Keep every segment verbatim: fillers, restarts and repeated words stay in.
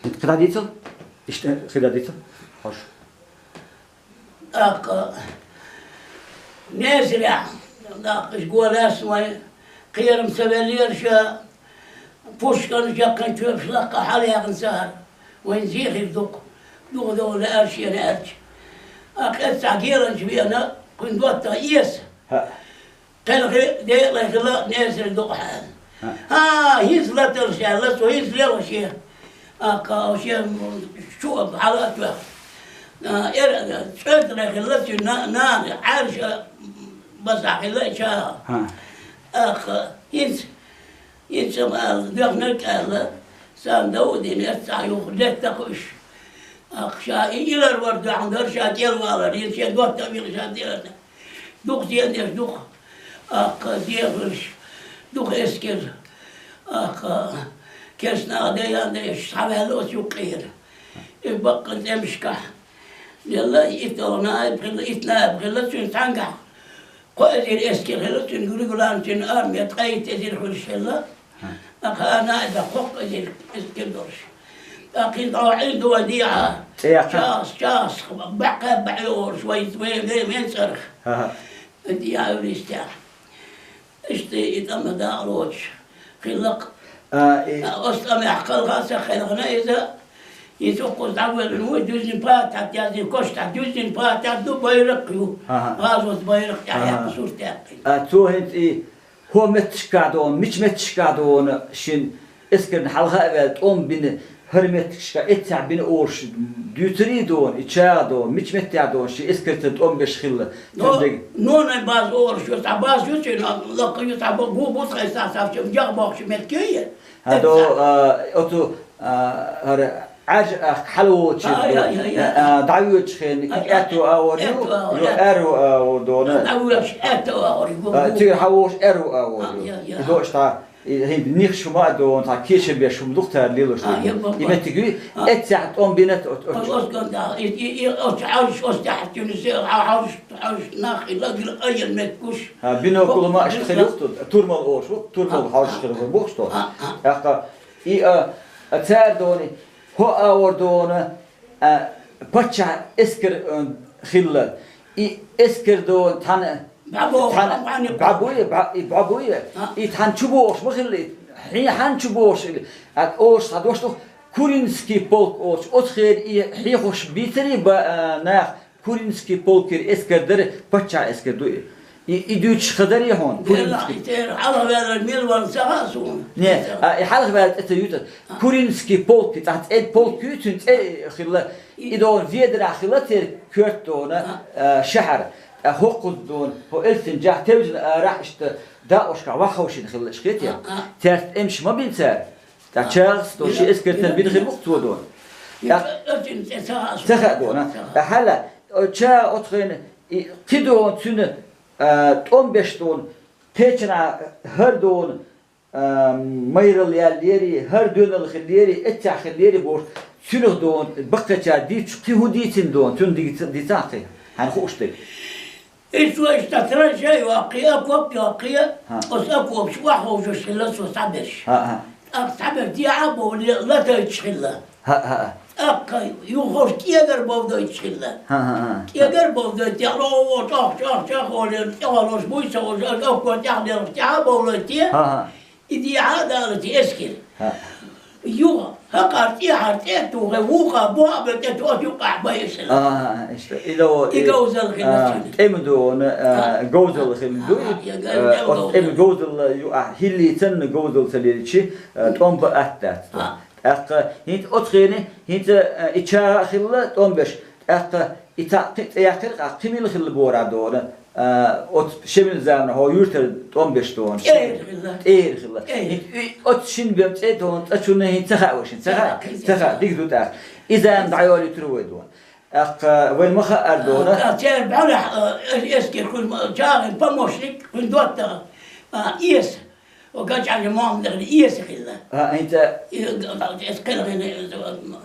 ХӀинца кхидӀа дийцал? Иштта кхидӀа дийцал? Хьош. ТӀаккха Несарехь, тӀаккха уж гулъяьлча вайн кхерам ца веллера ша, пушканаш яккхий, тоьпаш лакха хьалъяьккхина цара. Вайна зе хир дукха, дукха довла аьлла шена аьлча. ТӀаккха эццахь геланча веана, кхуьнан доттагӀа Эса. ХӀаъ. Кхелхи декъале хилла Несаре дукха хьаьна. ХӀаъ. ХӀаа, хӀинца латалаш аьлла, цо хӀинца лелхаш я. ТӀаккха шен чу а хьала а тоьхна. А, эр-, цӀоьдале хилла цуьнан на-, нана, Ӏаьржа баса хилла и чагӀа. ХӀаъ. ТӀаккха хӀинца, хӀинца ма аьлла, доьхнарг аьлла, сан Даудина эццахь юха летта кхуьуш. ТӀаккха ша и илар вар доьхна дара, ша кӀелвалар, хӀинца шен доттагӀа вилла ша дера. Дукха зен деш, дукха, тӀаккха, дехарш, дукха эскар, тӀаккха, керста наха дайан дайш, схьаваьлла оцу юккъера. И баккхий тӀемашкахь. Лелла, итт наиб хилла, итт наиб хилла, цуьнан цхьаьнгахь кхо эзар эскар хилла, цуьнан регулярно, цуьнан арме ткъе итт эзар хуьлуш хилла. ТӀаккха наибах кхоккха эзар эскар долуш. ТӀаккха хӀинца дӀо Ӏин ду вай дехьа. ЦӀе яьккха? Час, час, баьккхе баьӀе олуш, вай, вай, вай, вайн цӀарах. ХӀаъ. Дехьа Эвристехь. Иштта и тӀама дакъалоцуш хилла-кх. А, и... А, оцу тӀамехь кхалха а ца кхелхина иза, иза укхаза дӀавоьллина ву, дуьззина патахь яздина, кошкахь дуьззина патахь ду, байракх ю. ХӀаъ. ГӀазот байракх тӀехь яьккхина, сурт яьккхина. А, цо хӀинца и ХӀо метташкахь дона, мича метташкахь дона шен эскарна хьалха а ваьлла, тӀом бина, хӀара меттигашкахь эццахь бина олуш дуьйцурий дона, и чагӀа дона, мича меттехь дона шен эскарца тӀом беш хилла? Но-, цуьнан дег- нонай база олуш ю, цхьа база ю цуьнан, лакха ю, цхьа бу-, бу-, бу цхьа сацавча, яхбоккхуш меттиг ю. А, до, а, оцу, а, хӀара Ӏаьржа ахка хьалаволчуьра, ай, ай, ай, ай, а, дӀавоьдучу хенахь, ай, аьтту агӀор ю, аьтту агӀор, ю, аьтту. Аьрру агӀор дона. ДӀавоьдуш аьтту агӀор ю, а, гу-, цига хьаволуш аьрру агӀор ю. Ай, ай, ай. И дош тӀа, и хӀинца нихаш хӀума а дона, цхьа кешам беш хӀума ду-кх цара лелош. А, дона. Я, бу-, и бу-, меттиг ю, а, эццахь тӀом бинарг оцу, оцу, оцу, оцу, оцу, оцу, оцу, оцу, оцу, оцу, оцу, оцу, оцу, оцу, оцу, нах хилла, гила айъина меттигаш. А, бинокль ма аша хир ю-кх, турмал олуш ву, турмал хьожуш хир ву, бохуш тхо. А, а. ТӀаккха и, а, а, цара дона, хӀо агӀор дона, а, паччахь эскар, а, хилла. И эскар дона тхьана, бӀабо-, тхьана, бӀабо-, бӀабуе, бӀа-, и бӀабуе. А. И тхьана чу бохуш ма хилла, и хье-, хьан чу бохуш хилла. А, олуш цхьа дош ду, Куринский полк олуш, оцу хенахь и хьехош бийцарий ба-, а, нах, Куринский полкера эскар дара, паччахь эскар ду и. И, и дуьйцуш хазарий хьуна? Делла, Куринский. И церан хьалхаваьллар мила вара ца хаьа суна. Не, а, и хьалхаваьлла цӀе ца юьйцу. А. Куринский полк, цхьа цӀе полк ю, цуьнан цӀе хилла. И дона Ведарахь хилла церан коьрта дона, а, шахьар. ТӀаккха хӀокхуза дона, хӀо Эльсинджах тевжина арахь иштта дакъошкахь вахховшина хилла, иш хетий? А, а. Цаьрца тӀемаш ма бина цара. ТӀаккха чагӀаца дона, шен эскарца бина хир бу-кх цо дона. ТӀаккха ца хаьа дона. ТӀаккха хьала, о, ча оцу хенахь, и кхидолу цуьнан, а, тӀом беш долу, кхечанхьа хӀара долу, а, майралла яьллера, хӀара доьналла хиллера, эццахь хиллера бохуш, цуьнах долу, баккхийчара дийцуш, кхин хӀун дийцина долу, цуьнан дица-, дийцахь кхин, хьайна хууш дерг. Иштта вай иштта траншея йоккхий, окоп йоккхий, хӀа, оцу окопаш охьаховшуш хилла цо схьаберш. ХӀа, хӀа. ТӀаккха схьаберш дехьа а бовлий, латойтуш хилла. ХӀа, хӀа. ТӀаккха юххуш кӀегар бовдойтуш хилла. ХӀа, хӀа, хӀа. КӀегар бовдойту, тӀехь ло-, чӀох, чӀох, чӀох олий, тӀехула лош буй ца волуш, оцу окопан тӀехь лелхаш, тӀехьа а бовлойту те. ХӀа, хӀа. И дехьа а далийта эскар. ХӀа. Юха, хӀокхара тӀехьара тӀе а тухий, вукхара бохь а бен тӀе тухий, юккъехь байъина хилла. А, иштта. И до-, и говзалла хилла, а, цуьнан. ТӀеман дона, а, а, говзалла хилла ду. А, я, а, оцу тӀеман говзалла юкъахь хиллий санна говзалла ца лелийча, а, тӀом бан атта дац. А. ТӀаккха хӀинца оцу хенахь, хӀинца, а, и чагӀа а хилла тӀом беш. ТӀаккха и цхьаъ кхин а цӀе яьккхира, кхин мила хилла бохург дона, а, оцу Шеман заманахь хӀо юьртара тӀом беш дона. ТӀера хилла. ТӀера хилла. ТӀера. И, и, оцу шина бен цӀе дона, цӀа чунна хӀинца ца хаьа вайшинна, ца хаьа? Ца хаьа, ца хаьа. Ца хаьа, дика ду тӀаккха. И зама дӀайолуьйтура вай дона. ТӀаккха вайна ма хаьара дона. А, церан бӀаьрахь, а, эс-, эскар кхуьнан, чагӀин помощник, кхуьнан доттагӀа, а, Эса. О, Гачаев Мохьмадехь Эса хилла. А, хӀинца? И, г-, г-, эс кхелхина,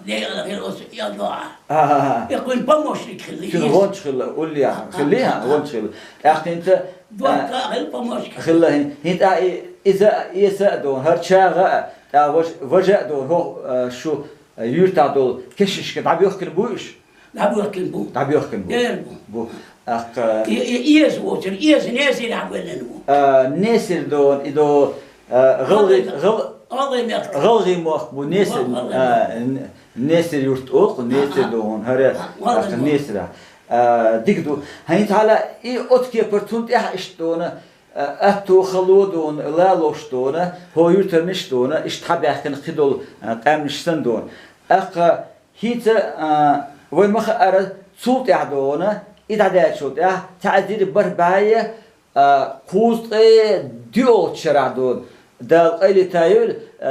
декъала хилла оцу, я, дуьхьа. А, а, а. И кхуьнан помощник хилла, Эса. Цуьнан гӀонча хилла, уллехь. А, а, хилла, а, а, гӀонча хилла. ТӀаккха хӀинца, а, доттагӀа хилла, помощник. Хилла хӀин-, хӀинца, а, и, иза, Эса а дона, хӀара чагӀа а, тӀаккха важ-, важа а дона, хӀо, а, шу юьртахь долу кешнашка дӀабоьхкина буй уьш? ДӀабоьхкина бу. ДӀабоьхкина бу. Дера бу. Бу. ТӀаккха И, и, Эза воцург, Эза Несирехь веллина ву. А, Несир дона, и до, а, гӀалгӀи-, ГӀалгӀи-, гӀал-, ГӀалгӀи мехка. ГӀалгӀи мохк бу Несир, ГӀалгӀи а, мохк. Н-, Несир юрт олу, Несир Ага. дона, хӀара, Ага, ГӀалгӀи тӀаккха мохк. Несира. А, дика ду. ХӀинца хьала и оцу кепара цунна тӀехь иштта дона, а, атто хало дона, лалош дона, хӀо юьртарниш дона, иштта хьабаьхкина кхидолу, а, къаьмнаш санна дона. ТӀаккха ХӀинца, а, вай ма хаара, цул тӀаьхьа дона, и дӀадаьллачул тӀаьхьа, цхьа эзар бархӀ бӀе, а, кхузткъе доьалгӀачу шарахь дона, Дала къайле тайойла, а,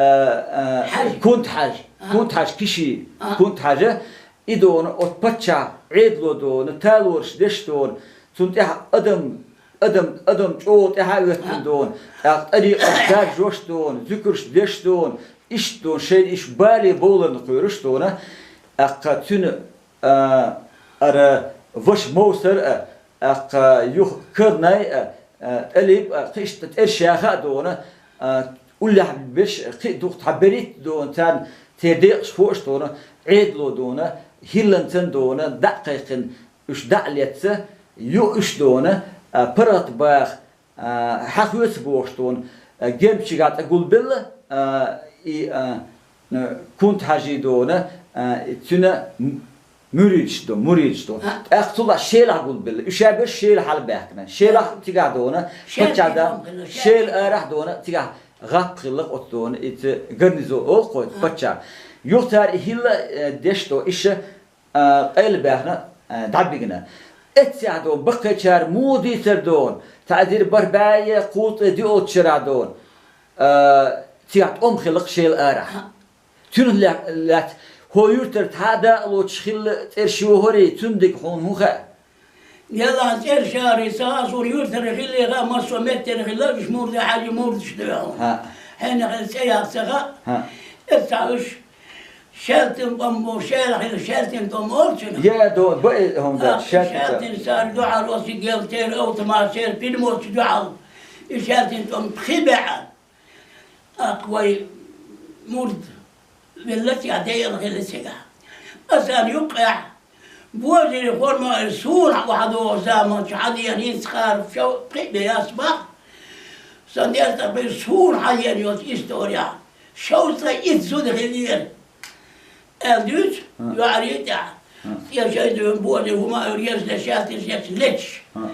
а, Хьаьжа. Кунта-Хьаьжа, А. Кунта-Хьаьжа Киши, А. Кунта-Хьаьжа, и дона, оцу паччахь Ӏедало дона, талораш деш дона, цунна тӀехь адам, адам, адам чӀогӀа тӀаьхьа а хӀоьттина А. дона, тӀаккха тӀарикъат даржош дона, зуькарш деш дона, иштта дона, шайна иштта бале бовларна кхоьруш дона, тӀаккха цуьнан, а, ара ваша Мовсар а, тӀаккха юха Карнай а, а, ТӀалиб а, кхин иштта тӀерш яха а дона, а, уллехь берш кхин а дукха цхьа берхӀитта дона, царна церан декъашхош дона, Ӏедало дона, хӀилланца дона, дӀа а кхайкхина, уьш дӀа а лецна, юха уьш дона, а, паргӀат баха, а, хьан хоьцу бохуш дона, а, гербачигахь тӀе гулбелла, а, и, а, а, Кунта-Хьаьжа дона, а, и цуьнан м-, муьридаш дона, муридаш дона. А. ТӀаккха цул а Шелахь гулбелла. Уьш а берш Шела хьалабаьхкина. Шелахь цигахь дона, Шаьртин паччахь да, тӀом хилла, Шела Шаьртин арахь дона, цигахь гӀап хилла оцу дона, и ца гарнизон олу кхойца А. паччахь. Юха цара и хӀилла, э, деш дона, иша а, къайлабаьхна, а, дӀабигна. Эццехь дона, баккхийчара муха дийцар дона, цхьа эзар бархӀ бӀе кхузткъе доьалгӀачу шарахь дона, а, цигахь тӀом хилла-кх Шела арахь. Цуьнан ле-, лаьцна хӀо юьртара цхьа а дакъалоцуш хилла цӀераш йохуьйтий, цундела хьуна хӀун хаьа? Делахь цӀераш яра ца хаьа, суна юьртара хилла хаьа, массо а меттера хилла, уьш мурда хьаьжа мурдаш ду хьуна. ХӀа. Хьенехан цӀе яха ца хаьа. ХӀа. Эццахь уьш Шаьртин тӀом боху, Шела хилла Шаьртин тӀом олу цуьнан. Я, до, б-, э, хӀума дац, А, Шаьртин тӀом. Шаьртин цара дуьхьал оцу гел тера, автомат тера, пилмоташ дуьхьал. И Шаьртин тӀом пхи баьӀа. Аккха вай мурд велла цигахь, декъала хилла цигахь. Аса юккъехь, божарий форма суна хьан охьадогӀу заманчу хьан дена хӀинца кхара шо пхи бен яц бах. Сан деза тӀаккха суна хьан дена йоцу история. Шовзткъе итт зуда хиллера. Аьлла дуьйцу, ХӀа. йоӀарий тӀехь. ХӀа. Цкъа шайн дуьйна божарий хӀума а реза деш, шаьрташ деш леташ. ХӀа.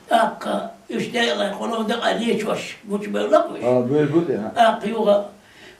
ТӀаккха уьш декъала кхунах дакъа лечош гучубевлла-кх уьш. А, буьйр бу те, хӀа. ТӀаккха юха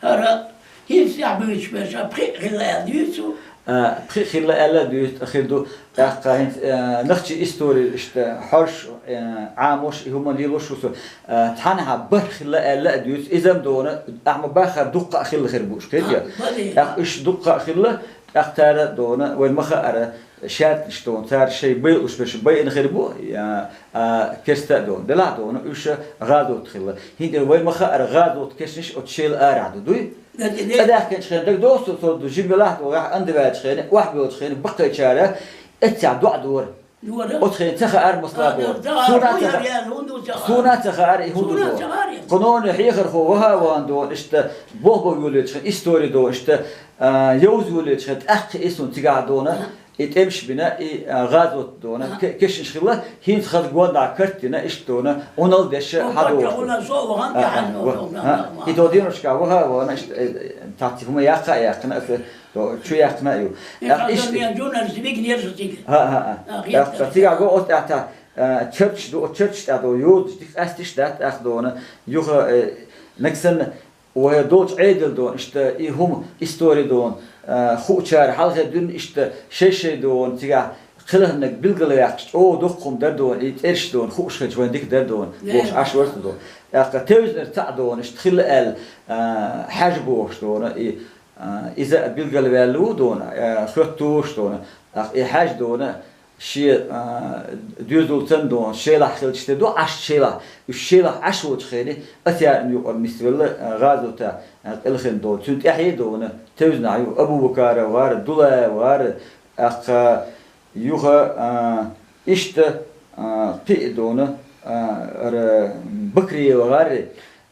хӀара хӀинца тӀехь буьйцуш берш а пхиъ хилла аьлла дуьйцу. А, пхиъ хилла аьлла а дуьйцу, тӀе хир ду. ТӀаккха хӀинца, а, нохчийн истори иштта хьожуш, а, Ӏамош, и хӀума лелош ву со. А, цхьанхьа бархӀ хилла аьлла а дуьйцу. Иза-м дона, ахьа ма баххара дуккха а хилла хир бу уьш, кхетий? А, бале. ТӀаккха уьш дуккха а хилла, тӀаккха цара дона, вай ма хаара, шаьрташ дона, цара шайн байъуш берш байъина хир бу, я, а, керста а дона. Делахь дона, уьш гӀазот хилла. ХӀинца вай ма хаара, гӀазот кешнаш оцу Шела арахь ду, дуй? Даьхкинчу хенахь дагадогӀу со, со ду жимма лахь догӀу, андаваьллачу хенахь, охьабоьллачу хенахь, баккхийчара эццехь доӀа дора. Дора. Оцу хенахь ца хаьара масала А, дора. ца хаьара, Суна ца, хӀун яра, хӀун ду ца хаьара. Суна ца хаьара, и хӀун ду Суна дора. ца хаьара. Кху нонна хьехархо ваха а вахана дона, иштта, болх бан йолаелча хенахь, истори дона, иштта, а, йовза йолаелча хенахь, тӀаккха и суна цигахь дона, А. и тӀемаш бина, и, а, гӀазот дона, А. ке-, кешнаш хилла, хӀинца хаза гондахь карт дина, иштта дона, Ӏуналла деш О, хьадогӀуш паччахь дона. Ӏуналла со а вахана, А, а, тӀаьхьа ва-, дона, а, дона, и дона динаршка ваха а вахана, иштта, э, цхьацца хӀума яккха а яьккхина, аса, до-, чу яьккхина а ю. И ТӀаккха хаза иштта. мен журналист вигнера со цига. ХӀа, хӀа, хӀа. А, ТӀаккха хетта. цигахь го оцу тӀехь та, а, чарташ ду, оцу чарташ тӀехь до йозуш, дика къаьсташ дац, тӀаккха дона, юха, э, нагахь санна, Вай долчу Ӏедал дона, иштта и хӀума истори дона, а, хуучара хьалхе дуьйна иштта шай-шай дона, цигахь кхелхинарг билгалваьккхаш чӀогӀа дуккха хӀума дара дона, и цӀераш дона, хууш хилча вайн дика дара дона, бохуш Ӏаш вара со дона. ТӀаккха тевзанара цхьаъ дона, иштта хилла аьлла, а, хьаьжа бохуш дона, и, а, иза а билгалваьлла ву дона, а, хоьттуш дона, тӀаккха и хьаьжа дона, Шен, а, доьзалца дона, Шелахь хилча те ду, Ӏаш Шелахь. Уьш Шелахь Ӏаш волчу хенахь, аса яарна юкъара нисвелла, а, гӀазота, а, кӀелхина дона. Цуьнан тӀаьхье а дона, тевзанахь ю, Абу-Бакара вара, Дулая вара, тӀаккха юха, а, иштта, а, кхин а дона, а, ара, Бакриева вара,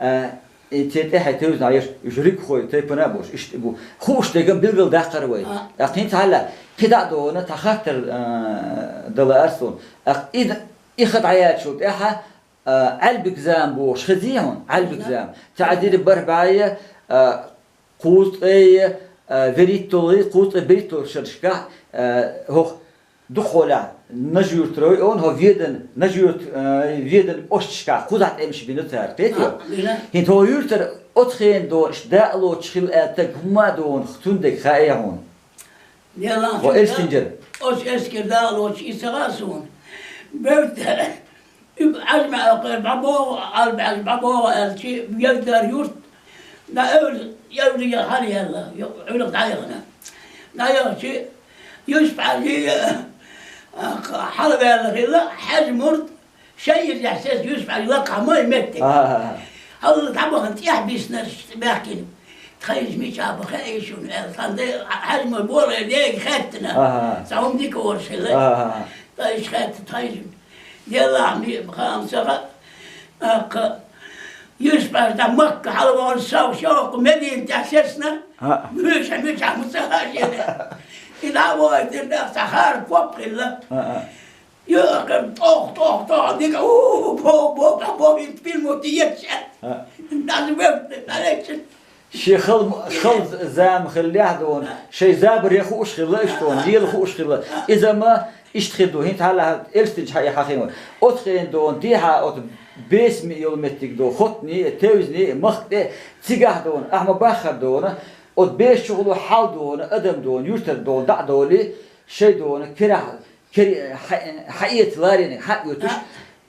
а, И цу тӀехьа тевзина йолуш, уьш ригхой тайпана а болуш, иштта бу. Хууш дерг билггал даккхара вай. ТӀаккха хӀинца хьалха кхидӀа а дона, цхьа хаттар, а, дала арсуна. ТӀаккха и, и ха дӀаяьллачул тӀаьхьа, а, Ӏаьлбиг зама бохуш хезий хьуна? Ӏаьлбиг зама. Цхьа дира бархӀ бӀе, а, кхузткъе, а, верхӀитталгӀий, кхузткъе берхӀитталгӀий шерашкахь, а, хӀокху дукхахьолехь Нажи-Юьртара район, хӀо Ведан, Нажи-Юьрт, а, Ведан кӀошташкахь кхузахь тӀемаш бина цара, кхетий? ХӀинца хӀо юьртара оцу хенахь дона, иштта дакъа лоцуш хилла аьлла стаг хӀумма а дона, цундерг хаьий хьуна? Делахь хӀо Элстинчара. Оцу эскар дакъа лоцуш и ца хаьа суна. Бевдда, уьб Ӏажма алкъера дӀабогӀу, Ӏалба Ӏажма дӀабогӀу аьлчи, Бевдара юрт, дӀа эвла, эвлига хьала яьлла, Ӏуьллух дӀаяхана. ДӀаяхчи, Юсуп-Хьаьжи, а, хьалаваьлла хилла, Хьаьжа мурд, шайн иза сес Юсуп-Хьаьжа лакхахь ма и меттиг. Хьалла дӀабахана тӀехь биснарш баьхкина. Тхайша мичахь бу хаьий шуна аьлла, цхьана де Хьаьжа мурд бора дега хаьттина. Цхьа хӀума дика олуш хилла. Тхайша хаьтта тхайша. Делахь ми-, хаам ца хаьа, тӀаккха Юсуп-Хьаьжа дӀа Макка хьалавахана сов шовкъ Медина тӀехь сецна, муьйша мичахь ма ца хаьа шена. И дӀа а вахийтина, тӀаккха цхьа хара поп хилла. Йоьхкар тӀох, тӀох, тӀох, дика, у, бо, бо, бо, бо, винт пилму тиет шаьтта. Наз вевт, наз вевт. Шен хала, хала зама хиллехь а дона, шайн забаре хууш хилла иштта дона, лела хууш хилла. Иза ма иштта хир ду, хӀинца хьалха Элстинчу хьан, хьан хин вара. Оцу хенахь дона, дехьа оцу бесаме йолу меттиг дона, хоттане а, тевзане а, махка тӀе а, цигахь дона, ахьа ма баххара дона, оцу беса чухула хьал дона, адам дона, юьртара дона, дӀа а долий, шайн дона, кирахь, кери-, хьа-, хьаэца ларениг хьаоьцуш,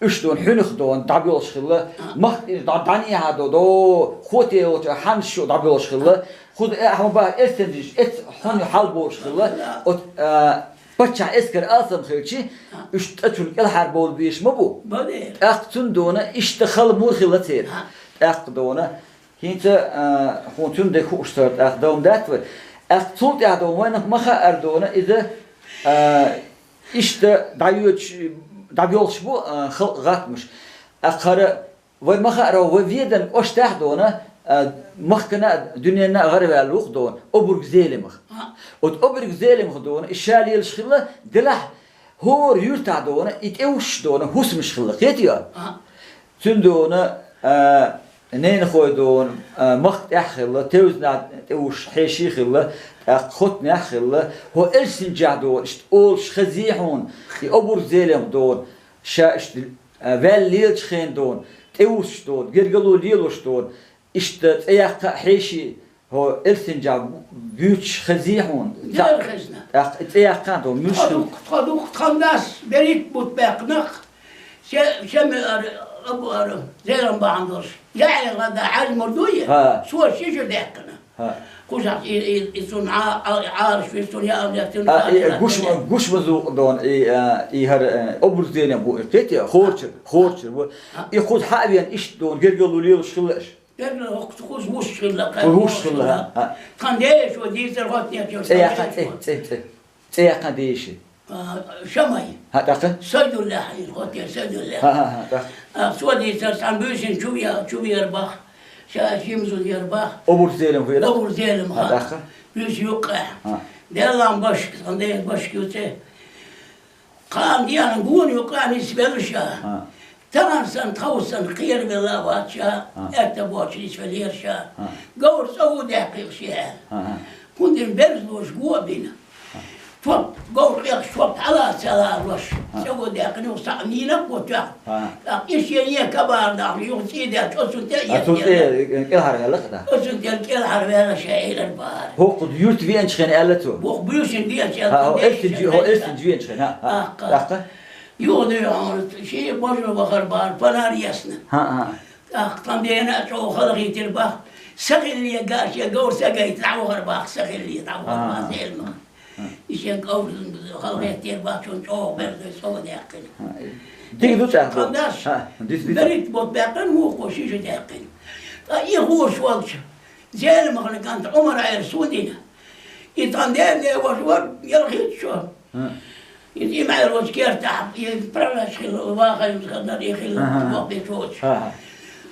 уьш дона, хьуьнах дона, дӀабоьлхуш хилла, махка тӀе дӀа-, дӀанехьа до, до, хоте йолчу хьанаш чу дӀабоьлхуш хилла, кхуза э, ахьа ма баххара, эццанчаш, эццахь хьал болуш хилла, оцу, а, паччахь эскар алсам хилчи, уьш тӀе чунна кӀелхьара бовла безаш ма бу. ТӀаккха цунна дона, иштта хала мур хилла церан. ТӀаккха дона, хӀинца, а, хьуна цуьнан де хууш цара тӀаккха довна дац вай. ТӀаккха цул тӀаьхьа дона, вайнах ма хаьара дона, иза, а, иштта дӀайоьдуш, дӀабоьлхуш бу, а, халкъан гӀаттамаш. ТӀаккха хӀара вай ма хаьара, вай Ведан кӀоштахь дона, а, махкана а, дуьненна а гӀараваьлла ву-кх дона, обарг Зелимха. Оцу обарг Зелимха дона, и ша лелаш хилла, делахь, хӀора юьртахь дона, и тӀевуссуш дона, хӀусамаш хилла, кхетий? Цуьнан дона, а, ненахой дона, а, махка тӀехь хилла, тевзанехь тӀевуссуш хьеший хилла, тӀаккха хоттанехь хилла, хӀо Элстинчохь дона, иштта олуш хезий хьуна, и обарг Зелимха дона, ша иштта, а, ваьлла лелачу хенахь дона, тӀевуссуш дона, гергарло лелош дона, иштта цӀе яккха а хьеший, хӀо Элстинчохь буьйцуш хезий хьуна? Дера хезна. ТӀаккха и цӀе яккхахь дона, муьлш хилла? Тхо ду-, тхо ду-, тхан дас берхӀитта бутт баьккхина-кх, се-, сема ара, абу ара, Зелимха бахьана долуш. ЯхӀъян гӀадда Хьаьжа мурд дуй? Цо ши жо даьккхина. Кхузахь и, и, и цунна Ӏа-, Ӏа-, Ӏалаш вира цунна яа лаьцна. А, и гуш ма-, гуш ма зукъу дона, и, а, и хӀара, а, обарг Зелимха бу, и кхетий, хорчар, хорчар бу. И кхуза хьа а веана, иштта дона, гергарло лелош хилла аша? Гергарло хӀокху кхуза вуссуш хилла, кхуза вуссуш хилла, хӀа, хӀа. Тхан дешо дийцар хӀоттинчуьра. ЦӀе яккха, цӀе, цӀе, цӀе. ЦӀе яккхина деши. А, Шамай. ХӀа, тӀаккха? Сайдуллаьх хилла, хӀоттера Сайдуллаьх. ХӀа, хӀа, хӀа, тӀаккха? А, цо дийцар, цхьана буьйсанна чу я-, чу вера бах, ша шимзун яра бах. Обарг Зелимха вера? Обарг Зелимха. ХӀа, тӀаккха? Буьйса юккъехь. ХӀа. Деллахь башка, тхан ден башка ю цӀе. Кхана дена гона юккъехь нисвелла ша. Тахана санна, тховса санна кхеравелла а вац ша, аьтта боцуш нисвеллера ша. Говр цӀа ву даьккхира шен аьлла. ХӀунда берзалоша го а бина. Топ, говр къекъаш топ хьала а ца лалош, цӀа го даьккхина, юха схьа а мийна а бу тоьхна. ТӀаккха и шен е кабара дахна, юха цӀий даьлча, оцунна тӀе а... А, цо цӀе кӀелхьарваьлла-кх, да? Оцунна тӀе кӀелхьарваьлла ша элар бара. ХӀокху юьрта веанчу хенахь аьлла цо? Вокху буьйсанна веанчу аьлла. ХӀа, хӀо Элстинчу, хӀо Элстинчу веанчу хенахь, хӀа. ТӀаккха? ТӀаккха? Юха дуьйхьа хьуна, шен божо вахар бара, фонарь ясна. ХӀа, хӀа. ТӀаккха тхан дена а чӀогӀа халахийтира бах. Са хилле а шен говр са гайта дӀавахар бах, са хилле а дӀавахар бах, Зелимха. И шен говр халахеттера бах, цунна чӀогӀа берзалой цӀа ву даьккхина. Дика ду цӀа. Тхан дас берхӀитта бутт баьккхина, вукхо ши жо даьккхина. Ткъа и хууш волчу Зелимхана кӀант Ӏумар-Ӏелас ву дина. И тхан ден леваш вара, ялхитта шо. Иза и Ӏелочу кертахь, и правлач хилла, вахаймас ханнара и хилла, бохбечу воцуш.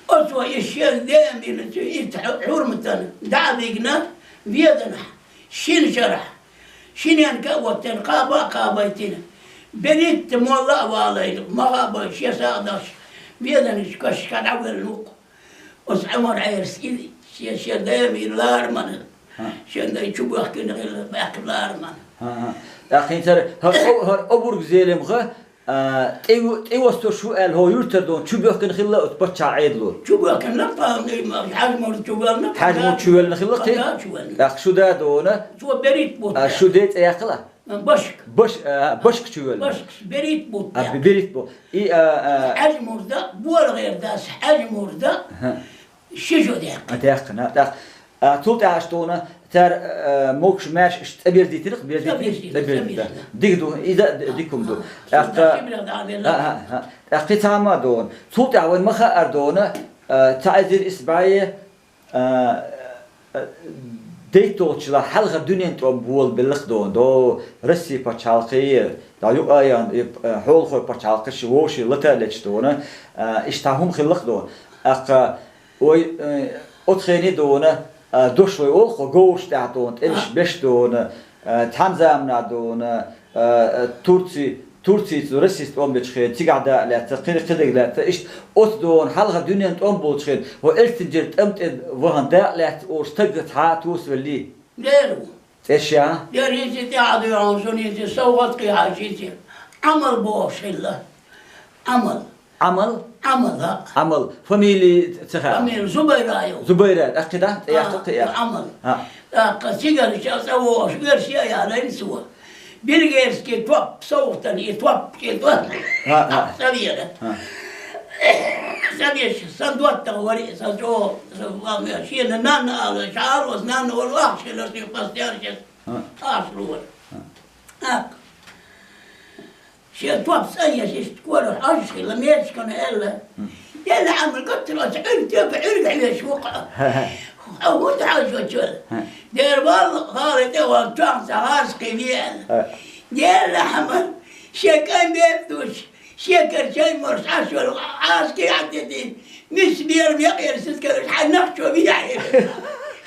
Оцо и шен ден бинацу и хьу-, хьурматан дӀа а вигна, веданахь, шина шарахь, шиненга а ваттина, кхаба а кхабайтина. Беритта молла а валайна, ма хаба шен сагӀа даш, веданаш кашка дӀавелла вукху. Оцу Ӏумар Ӏерас и шен, шен ден бина ларамана, шен дай чу бохкина хилла баьхкина ларамана. ХӀан-хӀа. ТӀаккха хӀинца хӀара, хӀара о-, хӀара обург зелем ха, А, тӀе-, тӀевостуш ву аьлла, хӀо юьртара дона чу боьхкина хилла оцу паччахьан Ӏедало. Чу боьхкина, Хьаьжмур чу воьллина, Хьаьжмур чу воьллина хилла, кхин? Хьаьжмур чу воьллина. шу да дона. Цо берит бу. А, шу де цӀе яьккхила? Башка. Баш-, а, башка чу воьллина. Башка, берит бу. А, берит бу. И, а, а, Хьаьжмур да, бола гӀерта дас, Хьаьжмур да. Аха. Ши жо даьккхина. А, даьккхина, даьккхина. А, цул тӀаьхьа аш дуна, цара, а, могуш-маьрша иштта цӀа берзийтира, берзийтира? ЦӀа берзийтира, цӀа берзийтира. Дика ду, иза а ди-, дика хӀума ду. ТӀаккха, а, а, а, тӀаккха кхин цхьа хӀума а дуна. Цул тӀаьхьа вайна ма хаара дуна, а, цхьа эзар исс бӀе, а, а, дейтталгӀачул хьалха дуьненан тӀом болабелла-кх дуна. До Россин пачхьалкхе, да юкъа а яхна, и, а, хьолахой пачхьалкхаш вовшийн лата а леташ дуна, а, иштта хӀума хилла-кх дуна. ТӀаккха Ой, э, оцу хене дуна, а, дош вай олу-кх, говраш тӀехь дуна, тӀемаш беш дуна, а, цхьана заманахь дуна, а, а, Турци, Турцица Россис тӀом бечу хенахь, цигахь да а лаьцна, кхин, кхидерг лаьцна, иштта оцу дуна, хьалха дуьненан тӀом болчу хенахь, хӀо Эльстинджера тӀам тӀе вахана да а лаьцна олуш стаг цхьа а тосавеллий? Леру. ЦӀерш яхьа? Дера, хӀинца тӀаьхьа дуьйхьа, шуна хӀинца совгӀат кхийхьа, хӀинца Ӏамал бохуш хилла. Ӏамал. Ӏамал? Ӏамал, а. Ӏамал. Фамилия ца хаьа? Фамилия Зубайра ю. Зубайра, тӀаккха да? ТӀе яккха, а, кхин а. Ӏамал. А. ТӀаккха цигара ша цӀа вогӀуш, оьрсий а ялийна цо. Бельгерский топ, совгӀатана и топ, и топ. А, а. ТӀаккха ца вера. А. Ца веш, сан доттагӀа вара и, сан чӀогӀа, сан шена нанна ала, ша ала, нанна вара вахча хилар, соьга постоянно сейчас. А. Аш лора. А. ТӀаккха. Шен топ цӀа еш, иштта корах Ӏаш хилла, мечкана аьлла. Мгм. Делла Ӏамал гуттар оцу Ӏуьрг, тӀе Ӏуьрг хьоьжуш ву-кх. Хьо хӀунда хьоьжуш ву? Хьо. Хм. Дера валла, гӀала тӀе ван тоьхна ца гӀазкхи веана. Хм. Делла Ӏамал, шен кӀайн бепиг душ, шен кара чай марш Ӏаш волу гӀазкхи Ӏаддитина. Мис бер мекъера сискалаш хьан нах чу вияхьира.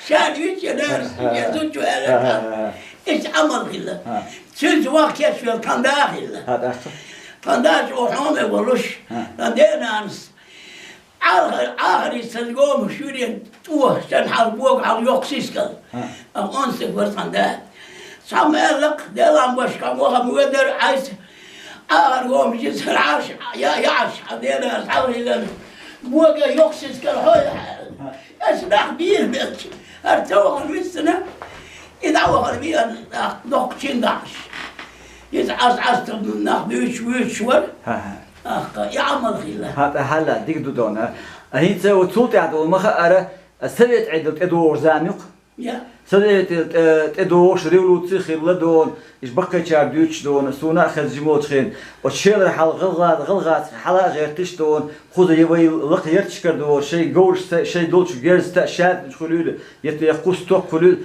Ша вичча нара сиже зудчу аьлла. Иштта Ӏамал хилла. Цуьнца ваха кечвелла тхан да хилла. Тхан да чӀогӀа хьоме волуш, тхан денанас. Ахар, ахарица сан гома шуьрен тӀо, сан хьал бога хьал йоккха сискал. Амма онсаг вара тхан да. Цхьамма аьлла-кх, делахь башка ваха ма ведара Ӏайса. Ахар гома жиса Ӏаш, я, яӀаш, хьан дена схьавхилла. Бога йоккха сискал хьой аьлла. Аса нах бийр белча, хӀара ца вахана виссина, и дӀавахана веана нах доккхачийн дахьаш. Иза Ӏас Ӏастам нах буьйцуш, вуьйцуш вара. ТӀаккха и Ӏамал хилла. ХӀан, тӀе хьалла, дика ду дона. А хӀинца цул тӀаьхьа долу ма хаара, а, совет Ӏедал тӀедогӀуш зама ю-кх. Я. Совет тӀе-, тӀедогӀуш революци хилла дона, иш баккхийчара дуьйцуш дона, суна а хезна жимолчу хенахь, оцу шелара хьал гӀалгӀа-, гӀалгӀацкий хьала а гӀерташ дона, кхуза я вай лакха ярташкара дона, шайн говрашца, шайн долчу герзаца, шаьртанаш хуьлийла, я те кху сток хуьлийла.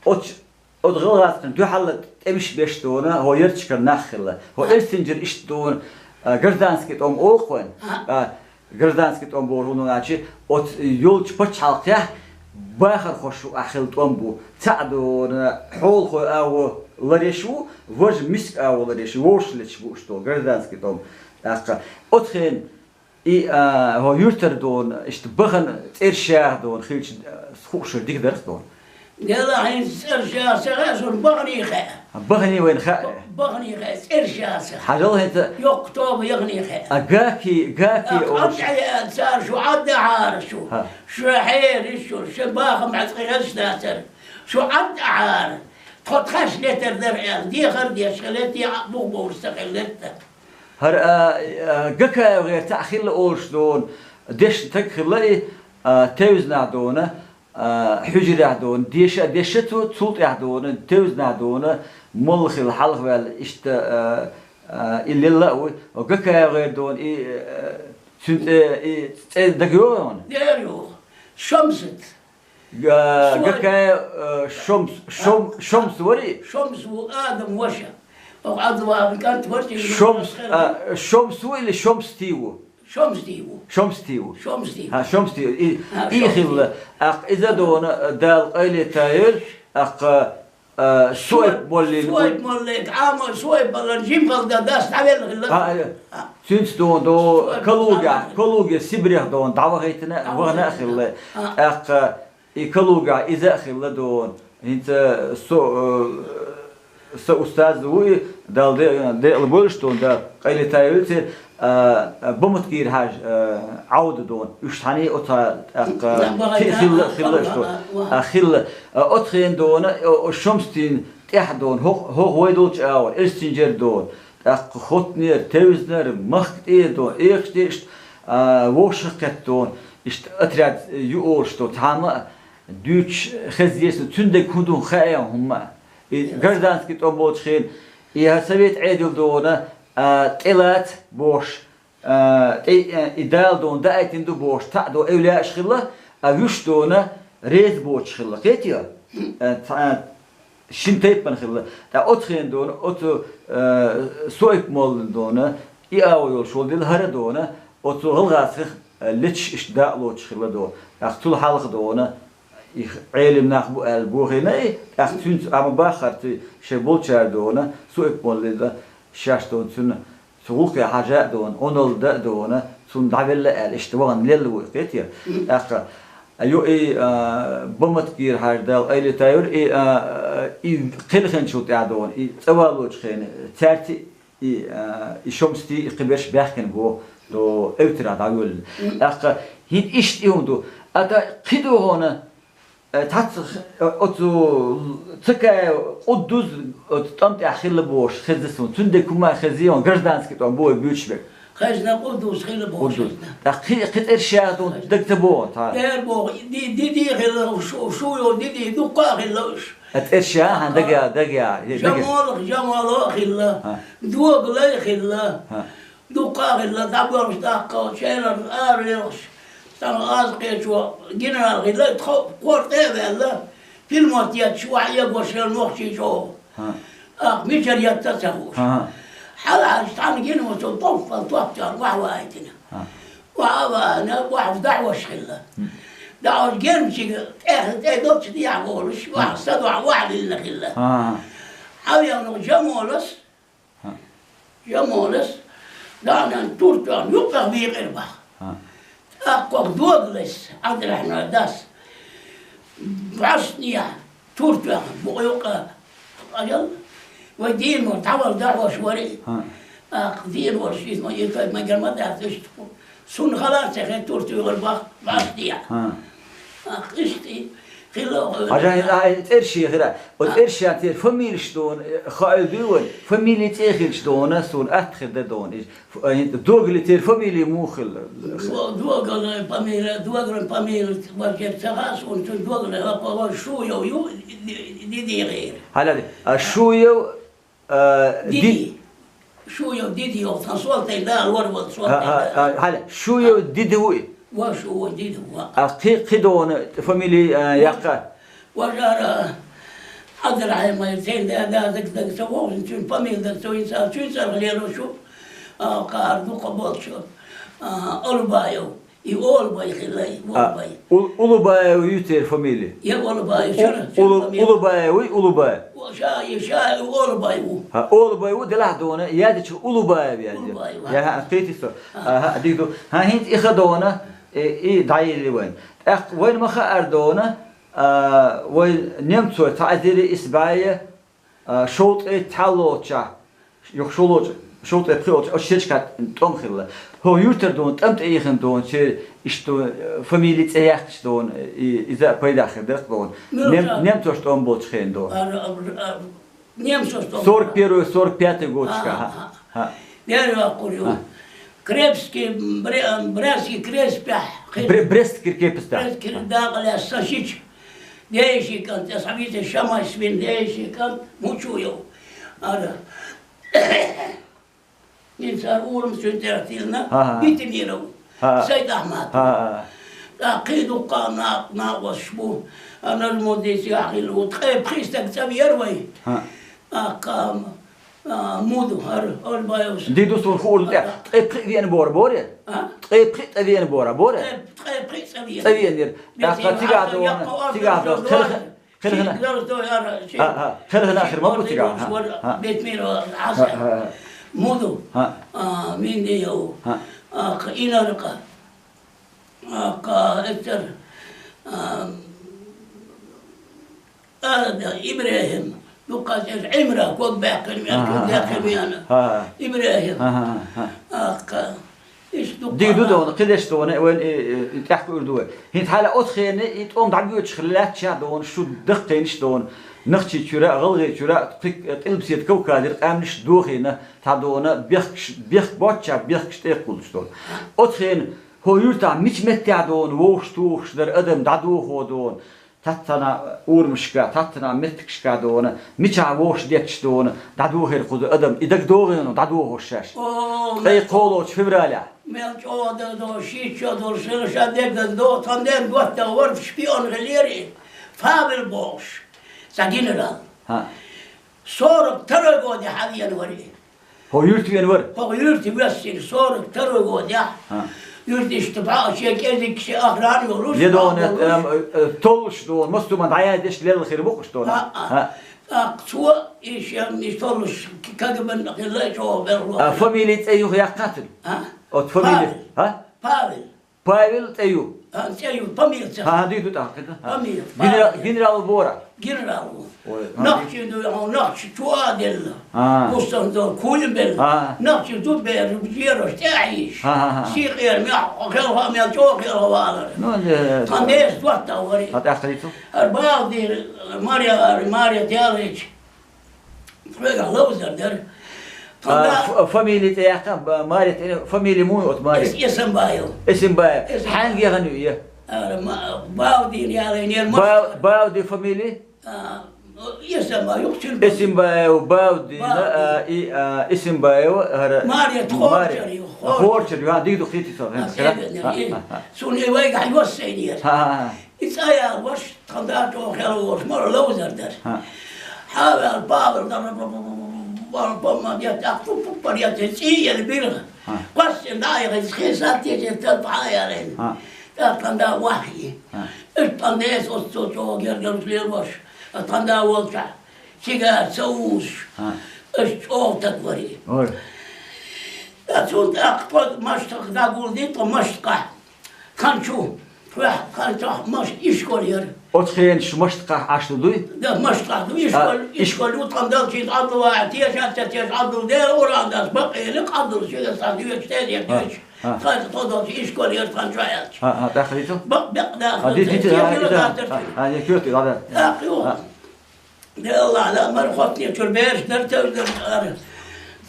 Оцу, оцу гӀалгӀацкана дуьхьал тӀемаш беш дона, хӀо ярташкара нах хилла. ХӀо Эльстинджера иштта дона, а, гражданский тӀом олу-кх вайна. А, гражданский тӀом бохург хӀун ду аьлча, оцу йолчу пачхьалкхехь бахархошна ахь хилла тӀом бу. Цхьаъ дона хьолахой агӀо ларъеш ву, важа миска агӀо ларъеш, вовшашлеташ бу уьш долу гражданский тӀом. ТӀаккха оцу хенахь и, а, хӀо юьртара дона, иштта бахана цӀерш яха дона, хилча, а, хууш дика дара-кх дона. Делахь хӀинца цӀерш яха ца хаьа, суна баханий хаьа. Баханий вайна хаьа? Баханий хаьа, цӀерш яха ца хаьа. Хьажал хӀинца. Йоккха тоба яханий хаьа. А гаки, гаки олуш. Цара шу Ӏадда хьара шу. Шу хьериш шу, шу бахам бӀаьцкъи хезаш дацара. Шу Ӏадда хьара. Тхо тхаьш летар дара аьлла, дехар деш хилла, те а бух бовлуш ца хилла летта. ХӀара, а, а, Гакаев гӀерта а хилла олуш дона, дешна стаг хилла и, а, тевзанахь дона, а, хьуьжарехь дона, деша а дешша цо, цул тӀаьхьа дона, тевзанахь дона, молла хилла хьалхаваьлла, иштта, а, а, и лелла а вуй. Гакаев гӀерта дона, и, а, цуьнан цӀе, и цӀе дага йогӀу хьуна? Дера йогӀу. Шамсат. Га-, Гакаев, а, Шомс, Шом-, Шомс вари? Шомс ву Адам ваша. Оха Адам кӀант ваша, Шомс, а, Шомс ву или Шомсти ву? Шомсти ву. Шомсти ву. Шомсти. ХӀа, Шомсти. И, ХӀа, и Шомсти. Хилла. ТӀаккха иза дона, Дала къайле тайойла, тӀаккха, а, Суайп моллин. Суайп моллин, Ӏама Суайп моллин, жимхалда дас дӀавелла хилла. А, а, а. Цуьнца дона, до, Суайп Калуге, моллин. Калуге Сибрех дона, дӀавахийтина, вахана а хилла. А. ТӀаккха и Калугахь иза а хилла дона. ХӀинца со, э, са устаз ву и, Дала де-, декъала бойла шун, Дала къайле тайойла церан, а, а, Баматкира Хьажа, а, Ӏовда дона. Уьш хьаний оцхьа, тӀаккха, хи-, хилла, хилла шун. А, хилла. А, оцу хенахь дона, о, о, Шомстин тӀехь дона, хӀокху, хӀокху вай долчу агӀор, Эльсинжера дона. ТӀаккха хоттунера, тевзинера, махка тӀера дона, экхаш дешна, а, вовшахкхетта дона. Иштта отряд ю олуш дона, цхьамма а дуьйцуш хезна, цуьнан дерг хӀун ду хаьа хӀумма а. И гражданский тӀом болчу хенахь, и хӀара совет Ӏедал дона, а, тӀелаца бохуш, а, тӀе, а, и Дала дона даийтина ду бохуш, цхьаъ дона эвлаяаш хилла, а вуьш дона реза боцуш хилла. Кхетий? А, цхьа-, шина тайпана хилла. ТӀаккха оцу хенахь дона, оцу, а, Суайп моллин дона, и агӀо йолуш волу дела хӀара дона, оцу гӀалгӀазех, а, леташ иштта дакъа лоцуш хилла дона. ТӀаккха цул хьалха дона, и Ӏелам нах бу аьлла бохийна и, тӀаккха цуьнца Ӏама баххарца шайн болчара дона, Суайп моллина шаьш дона цуьнан, цу гӀуллакхе хьажа а дона, Ӏуналла дан а дона, цунна дӀавелла аьлла, иштта вахана лелла ву и, кхетий? ТӀаккха, а, ю и, а, Баматкира Хьажа, Дала къайле тайойла, и, а, и кхелхинчул тӀаьхьа дона, и цӀа валочу хенахь, цаьрца И, а, и Шомсти, и кхиберш баьхкина боху, до эвтарахь дӀавоьллина. ТӀаккха хӀинца иштта и хӀун ду? Ата кхин ду хьуна, э, цхьацца, э, оцу ЦК Къуддус оцу тӀам тӀехь хилла бохуш, хезна суна. Цуьнан дерг хӀума а хезий хьуна, гражданский тӀом бу вай буьйцуш берг. Хезна, Къуддус хилла бохуш Къуддус. Хезна. ТӀаккха кхин, кхин цӀераш яхьа ду, дага ца боху цхьа. Эр боху, ди-, диди хилла, шу, шу йолу диди, дуккха а хилла уьш. А цӀераш яхьа, дага, дага, дага. Жамолах, Жамола а хилла, Ха. Догалай а хилла, Ха. Дуккха а хилла, дӀабоьлхуш даккха, шеран ара лелхаш, стаг аз кхечо генерал хилла, тхо-, кхор тӀе а ваьлла, пилмотт етташ, охьаэгош хилла нохчий чӀогӀа. Ха. Ах, мичара етта а ца хууш. Ха. Хьала хьаьжча, цхьана генералчо топпал топ тоьхна, охьаваийтина. Ха. Охьа а ваьхьна, охьа дӀахьош хилла. ДӀахьош гермчига тӀе, тӀе долчу дехьа волуш, охьа са дохьа охьа лилла хилла. Ха. Хьавеанах Жамолас, Ха. Жамолас, даьӀнан тур тоьхна, юккъехь бийкъира баха. Ха. ТӀаккха Догалас, Ӏабдурахьман дас, бӀаьснехь тур тоьхна, букъа юккъе, ажал, вай дийна вара, дӀавала дӀахьош вара и. Ха. ТӀаккха дийна волуш, иза ма, иза ма гер ма дац, иштта. Цунна хала а ца хетта, тур туьйхира бах-, бахтехь. ХӀа. Ах, иштта и хилла хьо. Хьажа, хьо хьайн цӀерш хира. Оцу цӀершан церан фамилеш дона, хаийла дуй вайн? Фамили цӀе хилча дона, суна атта хир дан дона. Иза ф-, а, хӀинца Догалан церан фамили муха хилла? До-, Догалан фамили, Догалан фамили вайгара ца хаьа суна, цуьнан Догалан лапа вара Шуев ю, ди-, ди-, ди-, дийгӀира. Хьала, а, Шуев, А, Диди. Ди- Шуев Диди йолу, сан Солтайн да, лор волу Солтайн да. Хьала, Шуев Диди ву и? Ва Шуев Диди ву. А, кхи-, кхидона фамили, а, яккха? Важара Ӏабдурахьиман, церан да, да, даг, даг, ца вогӀу, цуьнан фамили даг, ца вийца, цуьнан цӀарах лело шу, а, кхара дукха болчу, а, Алубаев. И Олбай хилла, и А, Олбай. Ул-, Улубаев ю церан фамили? Я Олбай, У-, чуьра, чуьра Улу-, фамили. Улубаев вуй, Улубаев? О, ша, и ша, и Олбай ву. ХӀа, Олбай ву, делахь дона, ядича Улубаев яьлла. Улубаев, Я, а. ХӀа, кхетий со. А. Аха, дика ду. ХӀа, хӀинца и ха дона, и, и дӀайилли вайн. ТӀаккха вайн ма хаьара дона, а, вай немцой цхьа эзар исс бӀе, а, шовзткъе цхьаллолчохь, юха шолгӀачу, шовзткъе пхиолчу оцу шерашкахь тӀом хилла. ХӀокху юьртара дона, тӀам тӀеийхина дона, церан иштта, э, фамили цӀе яьккхича дона, и, иза а пайдехь хир дара дона. Муьлха? Нем-, немцош тӀом болчу хенахь дона. Ара, а, а, немцош тӀом. Сорок первый, сорок пятый годашкахь, А, хӀа, а. хӀа. Дера йоккхур ю. А. Крепский, Бре-, Брестский крепостехь. Бре-, Брестский крепостехь. Брестский дакъа лаьцна шича. Деши кӀант, аса вице шамай свин деши кӀант, мучу йов. Ара. Ницар урам цуьнан тӀера тиллина, Ага. Битимиров, Ага. Сайд-Ахмат. Ага. ТӀаккха кхин дуккха а накъ-, накъосташ бу. Ара Нажмуддин цигахь хилла ву. Ткъе пхи стаг цӀа веара вай. Ага. ТӀаккха А, муду, хӀара, хӀара баьвса. Дидус вон хуурла тӀе. А. Ткъе пхиъ веана бора, боре? А? Ткъе пхиъ тӀе веана бора, боре? Ткъе, ткъе пхиъ цӀа веана. ЦӀа веана яр. Бетий ТӀаккха цигахь хьалха дона, яккха цигахь ордер дона. Хелхина, дона. Хелхина. Ши градус дой ара, ши. А, а, хелхина ахир ма бу цигахь. Ха, ха. Бетмир Хьасан. Ха, ха, ха. Муду. Ха. А, Миндиев. Ха. А, Инарка. А, ка, эцер. А, Ада, ИбрахӀим, дукха цӀераш, Ӏимра, ког баьккхина вена, Аха, ког баьккхина вена. Аха. ИбрахӀим. Аха, аха. Аха. Иштта дукха. Дика ду дона, кхидеш дона, вайн, э, э, тӀехьа кур ду вай. ХӀинца хьала оцхена и тӀом дӀабоьдуш хила лаьттача дона, шу даккхийнаш дона. Нохчийчуьра, ГӀалгӀайчуьра, кхик, э, Къилбаседа Кавказера къаьмнаш дохийна, цхьа дона, бехкаш, бехк боцча, бехкаш тӀекхуллаш дона. Оцхена, хӀо юьртахь мича меттехь дона, вовш тухуш дара адам дӀадохо дона. Цхьаццана урамашка, цхьаццана меттигашка дона, мичахь вовш детташ дона, дӀадохийра кхуза адам, и дагадогӀийна дӀадохуш шаьш. О, ткъе кхоалгӀачу февралехь. Мел чӀогӀа дагадогӀу, шийтта шо долуш хилла, ша дегдаза догӀу, тхан ден доттагӀа вара шпион хиллера и, Павел бохуш, цхьа генерал. ХӀаъ. Сорок второй годехь хьавеана вара и. ХӀо юьрта веана вара? ХӀо юьрта вессина, сорок второй годехь. ХӀаъ. Юьрта иштта бӀа шен кӀезиг шен охрана йолуш, е дона, бӀа болуш. Эм, э, э, толлуш дона, массо а дӀаяздеш лелла хир бу-кх уьш дона. ХӀаъ. ХӀаъ. ТӀаккха цо, и шен, и толлуш, КГБ-н хилла чӀогӀа белхало. А, фамили цӀе юха яьккхина цуьнан? А? Оцу фамили, Павел. А? Павел. Павел цӀе ю. А, цӀе ю, фамили ца. ХӀан, хӀан, дийду тӀаккха. Фамили, генера-, Павел. Генерал бора. Генерал ву. Ой, хӀан, нахчи ду, хьо нахчи чу а делла. А. Пустан дол, куйна белла. А. Нахчи ду бер, жераш тӀе а йиш. ХӀан, хӀан, хӀан. Сийкъера мел, хелха мел, чӀогӀа хелха валар. Ну, де-, тхан дес доттагӀа вари. ХӀан, тӀаккха дийцу? ХӀара бах дийр, Марья, Марья Тялыч. Тхоьгахь ловзар дара. А, тхан да- ф-, фамили тӀе яьккхина, ба-, Марет, э, фамили муй оцу Марет? Эс-, Эсамбаев. Эсамбаев. Эсамбаев. Хьаьнга яхана ю, е? Ара, ма-, Бавдин ялайнера. Бав-, Бавди фамили? А, Эсамбаев, юхачун Эсамбаев, Бавдина, Бавдин. А, и, а, Эсамбаев, ара, Марет, Марет. Хорчар ю, Хорчар. Хорчар ю, а, дийду хити со, а, хира. Седанера, а, и, а, а. Суна и вайгахь йоссайнера. А, а, а. И цӀа ял ваша, тхан да чӀогӀа хьалаволуш, мара ловзар дара. ХӀаъ. Хьаваьлла Павел дара, бал помма де, тӀаккха пу-, пу-, пар яц, цӀий елла бира. ХӀаъ. Кхоссина дӀа а яхийта, хин саттийча, талпа хьа а ялийна. ХӀаъ. ТӀаккха тхан да вахьий. ХӀаъ. Иштта тхан дес оццо чӀогӀа гергарчу лелош, а тхан да волчохь, цигара ца вузуш, хӀаъ, аша чӀогӀа таг варий. Ой. Ткъа цунна тӀаккха тхо Маштакъ дӀагулдина, тхо Маштакъахь. Тхан чу, тхоьх, тхан чохь Маш-, ишкол яра. Оцу хенаш Маштакъахь Ӏаш ду дуй? Да, Маштакъахь ду, ишкол, а, иш- ишкол ю, тхан далчийна Ӏадда ваьа, теша ца теша Ӏадда, Дела уран дац, бакъ елла Ӏадда, шуьга сан дуьйцу, тезет дуьйцу. А, а. Тхан тхо долчу ишкол яра тхан чохь аьлча. А, а, тӀаккха дийцу? Бакъ бекъ даха, а, ди-, ди-, ди-, а, а, а, я кёрти, а, да. ТӀаккха ю. А. Де Аллах, ла, мара хоттане чуьра бераш дара, тевжа дара ара.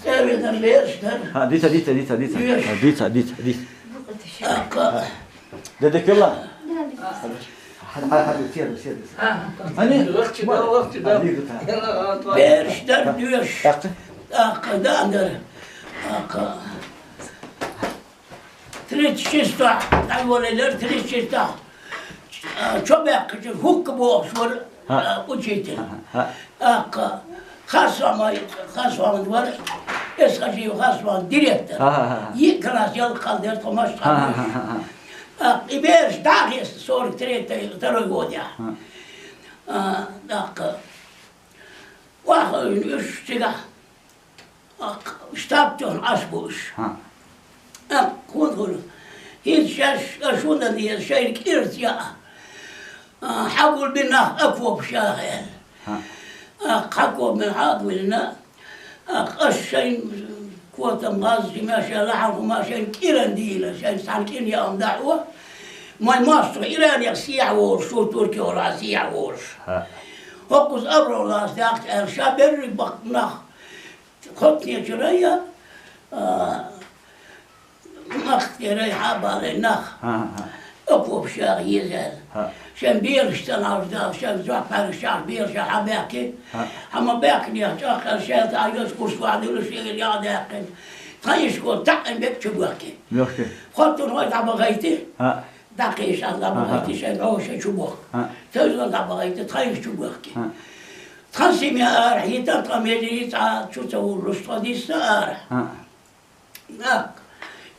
Цеве дара бераш дара. А, дица, дица, дица, дица. Бераш. А, дица, дица, дица. ТӀаккха. Де, де, килла? Хьа, хьа, хьа, сер, сер, сер. Ани? Вахчи да, вахчи да. А, дица. Бераш дара, доьш. ТӀаккха. ТӀаккха, да, дара. ТӀаккха. Тридцать шестохь, дӀайолаелира тридцать шестохь. А, чо баьккхича, хӀукка бохуш вара, хӀаъ, а, учитель. ХӀаъ, хӀаъ. ТӀаккха Хасван, Хасван вара, эс хажи Хасван директор. ХӀаъ, хӀаъ, хӀаъ. Йиъ класс ялх кхалдер тхо Маштакъа. ХӀаъ, хӀаъ, хӀаъ, хӀаъ. ТӀаккха и бераш дӀахеста сорок третий, второй годехь. ХӀаъ. А, тӀаккха. Ваха уьш цигахь. Штаб тӀехь Ӏаш бу уьш. ХӀаъ. ТӀаккха хӀун хуьлу? ХӀинца шаьш, аша хӀун дан деза, шайна кӀира ца яа. А, хьагулбина нах окопашкахь аьлла. ХӀаъ. ТӀаккха хьагулбина, хьагулбина. ТӀаккха аша шайна котам, гӀазкхи, шайн лахьан хӀума шайна кӀиран дийна, шайна цхьана кӀира яа хӀума дахьо. Май мостагӀа Иранех сехьа волуш, шу туркехула сехьа волуш. ХӀаъ. ХӀокхуза абралас яхча аьлла, ша берриг баккха нах. Хоттане чуьра я, а, махкара я хьабале нах. ХӀаъ, хӀаъ. Окопашкахь еза аьлла. ХӀаъ. Шайн бераш ца ловш дала, шайн зохьпаргаш чохь бераш хьабаьхки. ХӀаъ. Хьан ма баьхкинехь чӀаккха шаьлта а йоцу курс вахьдуьллуш, шегара яа даьккхина. Тхан ишкол таӀийна бекк чу бохки. Бохки. Хоттун хӀой дӀабахайти. ХӀаъ. ДӀакхийша дӀабахайти, ХӀаъ, хӀаъ, шайн гӀо шайн чу бохку. ХӀаъ. Тевзан дӀабахайти, тхайна чу бохки. ХӀаъ. Тхан семья арахь йита, тхан мелий цхьа чу ца вуллуш, тхо дисса арахь. ХӀаъ. ТӀаккха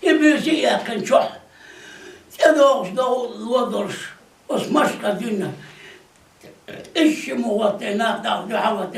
и буьйса а яьккхина чохь, тӀедогӀуш догӀу ло долуш, оцу машкара дуьйна, ишши ма гӀоттий, нах даха дуьхьал гӀоттий,